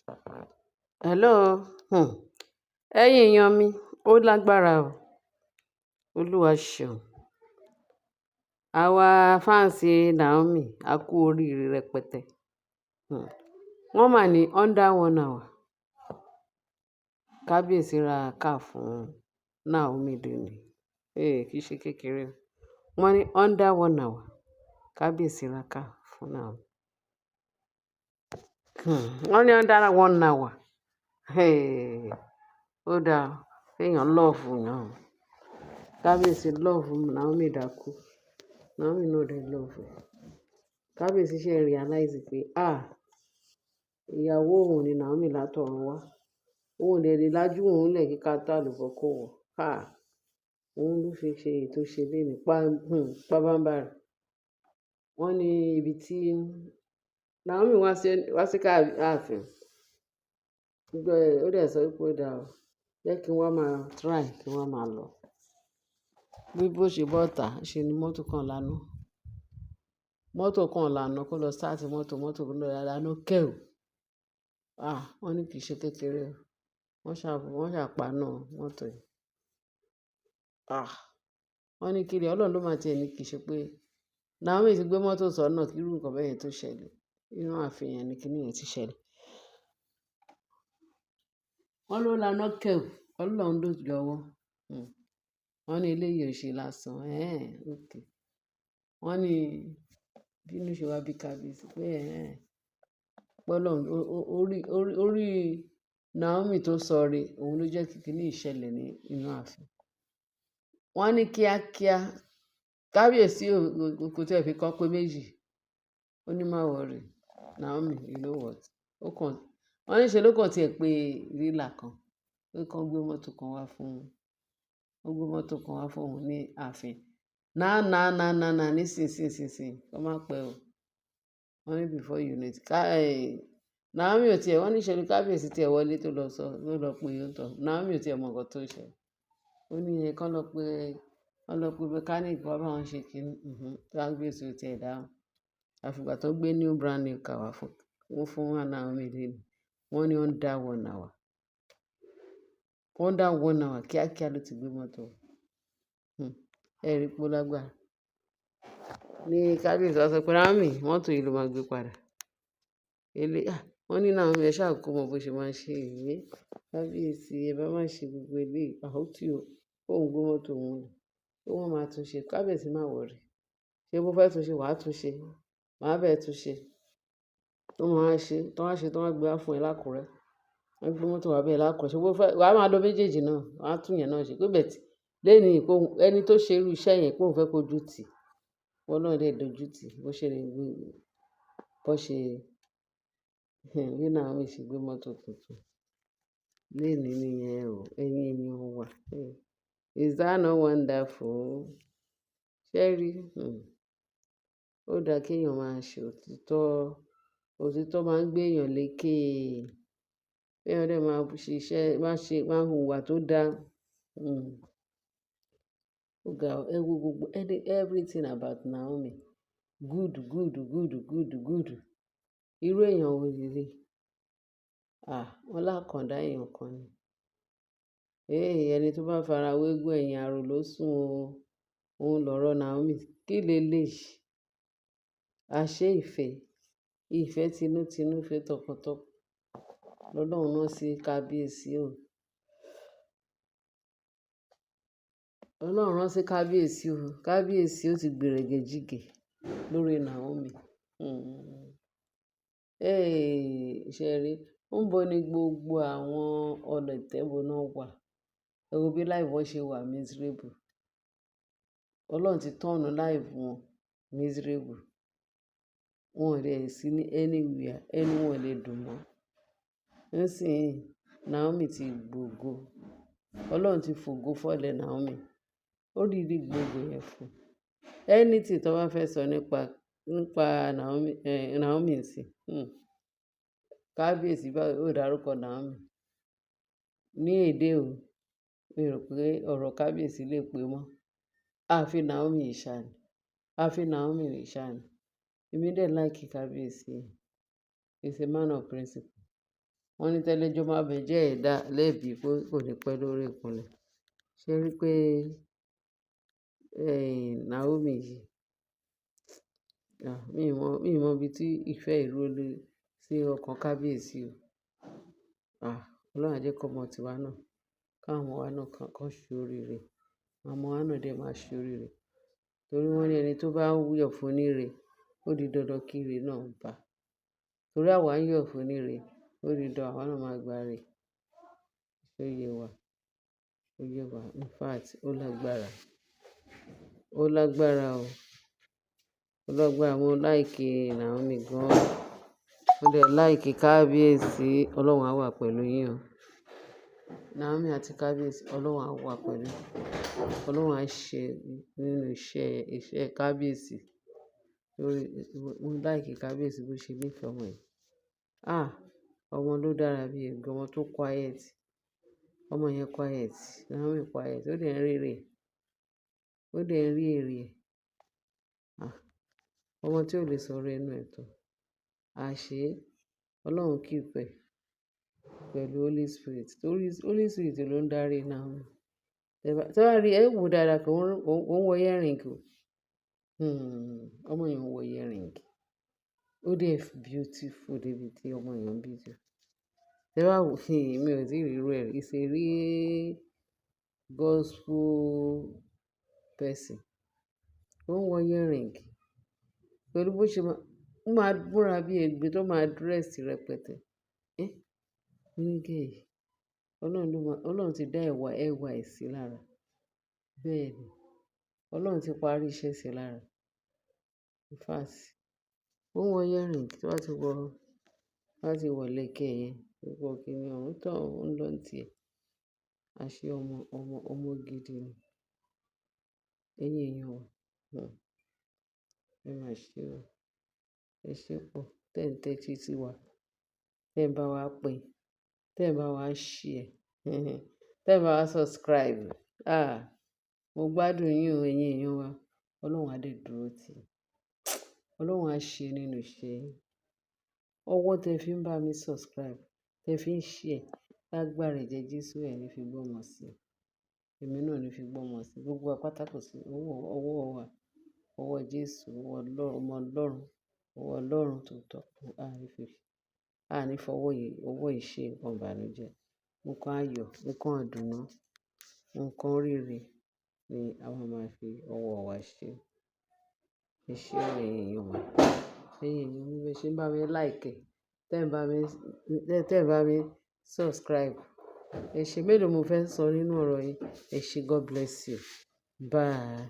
Hello. Ẹ̀yin èèyàn mi, ó lágbára o. Olúwa ṣeun. Àwa fans Naomi, a kú oríire rẹpẹtẹ. Wọ́n mà ní under one hour. Kábíyèsí ra car fún Naomi lónìí. Eh, kì í ṣe kékeré o. Wọ́n ní under one hour, kábíyèsí ra car fún Naomi. Wọ́n ní under one hour. Hey, ó dáa kéèyàn love èèyàn. Kábíyèsí love Naomi dákú. Naomi náà dẹ̀ love ẹ̀. Kábíyèsí ṣe realize pé, ah, ìyàwó òun ni Naomi látọ̀run wá. Òun ò dẹ̀ lè lajú òun lẹ̀ kí ká tó àlùbọ́ kó wọ̀. Ah, òun ló fi ṣe èyí tó ṣe léni. Pa, pabambarì. Wọ́n ní ibi tí Naomi wá sí ààfin. Ó dẹ̀ sọ wípé ó dáa o. Jẹ́ kí wọ́n máa try, kí wọ́n máa lọ. Bí bó ṣe bọ́ta, ṣe ni mọ́tò kan lánàá. Mọ́tò kan lànà kó lọ start mọ́tò, mọ́tò kan lànà kẹ́ù. Ah, wọ́n ní kì í ṣe kékeré o. Wọ́n ṣà paná mọ́tò yìí. Ah, wọ́n ní kiri Ọlọ́run ló máa ti ẹni kì í ṣe pé Naomi ti gbé mọ́tò sọ́nà kí irú nǹkan bẹ́ẹ̀ yẹn tó ṣẹlẹ̀. Inú ààfin yẹn ni kíní yẹn ti ṣẹlẹ̀. Wọ́n ló lànà kẹ́ù. Ọlọ́run ló yọwọ́. Wọ́n ní eléyìí ò ṣe lásán. Ẹ́n, okay. Wọ́n ní bí inú ṣe wá bí kábíyèsí pé ẹ́n, pé Ọlọ́run orí, orí, orí Naomi tó sọre, òun ló jẹ́ kí kíní yìí ṣẹlẹ̀ ní inú ààfin. Wọ́n ní kíákíá, kábíyèsí kò tí ẹ fi kọ́ pé méjì. Ó ní má worry, Naomi, you know what? Ó kàn, wọ́n ní ṣe ló kàn tí ẹ pé dealer kan, pé kí wọ́n gbé mọ́tò kan wá fún, ó gbé mọ́tò kan wá fún òun ní ààfin. Now, now, now, now, now, nísinsìnyí, kó má pẹ́ o. Wọ́n ní before you know it. Ká, Naomi ò tí ẹ, wọ́n ní ṣe ni kábíyèsí tí ẹ wọlé tó lọ sọ, tó lọ pe òǹtọ̀. Naomi ò tí ẹ mọ nǹkan tó ń ṣẹlẹ̀. Ó ní ẹ kán lọ pe mechanic wá bá wọn ṣe kíní. Kábíyèsí ò tí ẹ dáhùn. Àfi ìgbà tó gbé new brand new car wá fún, wọ́n fún Naomi lónìí. Wọ́n ní under one hour. Under one hour kíákíá ló ti gbé mọ́tò. Ẹ rí pé ó lágbára. Ní kábíyèsí wá sọ pé Naomi, mọ́tò yìí ló máa gbé padà. Elé, ah, wọ́n ní Naomi ẹ ṣáà kó mọ bó ṣe máa ń ṣe ìwé. Kábíyèsí, ẹ bá má ṣe gbogbo eléyìí. Ah, ó tí o. Kó òun gbé mọ́tò òun lọ. Pé wọ́n máa tún ṣe. Kábíyèsí má worry. Ṣé bó fẹ́ tún ṣe, wàá tún ṣe. Màá bá ẹ tún ṣe. Tó máa ṣe, tó wá ṣe, tó wá gbé wá fún ẹ l'Ákúrẹ́. Wọ́n gbé mọ́tò wá bẹ́ẹ̀ l'Ákúrẹ́. Ṣé bó fẹ́, wàá máa lo méjèèjì náà. Wàá tún yẹn náà ṣe. Pé but lónìí kó ẹni tó ṣe irú iṣẹ́ yẹn pé òun fẹ́ kó ojú tì. Ọlọ́run dẹ̀ dojú tì. Bó ṣe lè gbé, bó ṣe, bí Naomi ṣe gbé mọ́tò tuntun. Lónìí nìyẹn o. Ẹ̀yin èèyàn wa. Is that not wonderful? Ṣé ẹ rí? Ó dáa kí èèyàn máa ṣe òtítọ́. Òtítọ́ máa ń gbé èèyàn lékè. Kí èèyàn dẹ̀ máa ṣiṣẹ́, má ṣe, máa hùwà tó dá. Ó ga o. Ẹ wo gbogbo everything about Naomi. Good, good, good, good, good. Irú èèyàn wo leleyi? Ah, wọ́n lákàndá èèyàn kan ni. Eh, ẹni tó bá fara wégún ẹ̀yìn àrò ló sùn o. Òun lọ̀rọ̀ Naomi. Kí leleyi? Àṣé ìfẹ́, ìfẹ́ tinútinú, ìfẹ́ tọkàntọkàn. Lọ́lọ́run rán sí kábíyèsí o. Ọlọ́run rán sí kábíyèsí o. Kábíyèsí ó ti gbèrègèjìgè lórí Naomi. Eh, ṣé ẹ rí? Níbo ni gbogbo àwọn ọlọ̀tẹ̀ níbo náà wà? Ẹ wo bí life wọn ṣe wà miserable. Ọlọ́run ti turn life wọn miserable. Wọn ò dè sí ní anywhere, ẹnu wọn ò lè dùn mọ́. Nísìnyí, Naomi ti gbògo. Ọlọ́run ti fògo fọ́lẹ̀ Naomi. Ó dìdí gbògo yẹn fún. Anything tó bá fẹ́ sọ nípa Naomi, Naomi sí. Kábíyèsí bá ó dárúkọ Naomi. Ní èdè o, mi rò pé ọ̀rọ̀ kábíyèsí lè pé mọ́. Àfi Naomi yìí ṣá ni. Àfi Naomi yìí ṣá ni. Èmi dẹ̀ like kábíyèsí. He's a man of principle. Wọ́n ní tẹ́lẹ́jọ́ má bẹ jẹ́ ẹ̀ dá lẹ́bi pé kò ní pẹ́ lórí ìkúnlẹ̀. Ṣé rí pé, Naomi yìí, mi ò mọ ibi tí ìfẹ́ ìró lé sí ọkàn kábíyèsí o. Ah, Ọlọ́run á jẹ́ kí ọmọ tiwa náà, káwọn ọmọ wa náà kan ṣe oríire. Àwọn ọmọ wa náà dẹ̀ máa ṣe oríire. Torí wọ́n ní ẹni tó bá ń yọ̀ fún ní ire, ó di dandan kí ire náà bá. Torí àwa ń yọ̀ fún ní ire, ó di dandan àwa náà máa gba ire. Ó yé wa, ó yé wa. In fact, ó lágbára. Ó lágbára o. Ó lágbára. Mo like Naomi gan. Mo dẹ̀ like kábíyèsí. Ọlọ́run á wà pẹ̀lú yín o. Naomi àti kábíyèsí, Ọlọ́run á wà pẹ̀lú. Ọlọ́run á ṣe nínú iṣẹ́ kábíyèsí. Torí mo like kábíyèsí bó ṣe nífẹ̀ẹ́ ọmọ yìí. Ah, ọmọ ló dára bí egbin, ọmọ tó quiet. Ọmọ yẹn quiet. Naomi quiet. Ó dẹ̀ ń rí èrè. Ó dẹ̀ ń rí èrè ẹ̀. Ah, ọmọ tí ò lè sọ̀rọ̀ ẹnu ẹ̀ tán. Àṣé Ọlọ́run keep ẹ̀ pẹ̀lú Holy Spirit. Torí Holy Spirit ló ń darí Naomi. Tẹ bá rí, ẹ wò dáadáa kò ń wọ earring o. Ọmọ yẹn ń wọ earring. Ó dẹ̀ beautiful débi tí ọmọ yẹn beautiful. Tẹ bá wò, mi ò tí ì rí irú ẹ rí. He's a real gospel person. Ó ń wọ earring pẹ̀lú bó ṣe máa, ó máa múra bí egbin tó máa dress rẹpẹtẹ. Eh, mo ní girl yìí. Ọlọ́run ló mọ̀, Ọlọ́run ti dá ẹwà ẹ̀ sí lára. Bẹ́ẹ̀ ni. Ọlọ́run ti parí iṣẹ́ sí lára. In fact, ó ń wọ earring tí wọ́n ti wọ, wọ́n ti wọ ìlẹ̀kẹ̀ yẹn, gbogbo kíni ọ̀hún tán, ó ń lọ ń tiẹ̀. Àṣé ọmọ gidi ni. Ẹ̀yin èèyàn wa, ẹ máa ṣé o. Ẹ ṣé pọ̀. Tẹ́ ń tẹ́tí sí wa. Tẹ́ ń bá wa pín. Tẹ́ ń bá wa share. Tẹ́ ń bá wa subscribe. Ah, mo gbádùn yín o, ẹ̀yin èèyàn wa. Ọlọ́run á dẹ̀ dúró tì yín. Ọlọ́run á ṣe nínú iṣẹ́ yín. Ọwọ́ tẹ fi ń bá mi subscribe, tẹ fi ń share, lágbára ẹ̀jẹ̀ Jésù ẹ̀ ní fi gbọ́mọ sí. Èmi náà ní fi gbọ́mọ sí. Gbogbo wa pátá kò sí ọwọ́ wa, ọwọ́ Jésù, ọwọ́ Ọlọ́run, ọmọ Ọlọ́run, ọwọ́ Ọlọ́run tó tọ́. A ní fọwọ́ yìí, ọwọ́ yìí ṣe nǹkan ìbànújẹ́. Nǹkan ayọ̀, nǹkan ìdùnnú, nǹkan oríire ni a máa fi ọwọ́ wa ṣe. Ẹ ṣé o ẹ̀yin èèyàn wa. Ẹ̀yin èèyàn mi, bí ẹ ṣe ń bá mi like, tẹ́ ń bá mi subscribe. Ẹ ṣé mélòó mo fẹ́ sọ nínú ọ̀rọ̀ yìí. Ẹ ṣé, God bless you. Bye.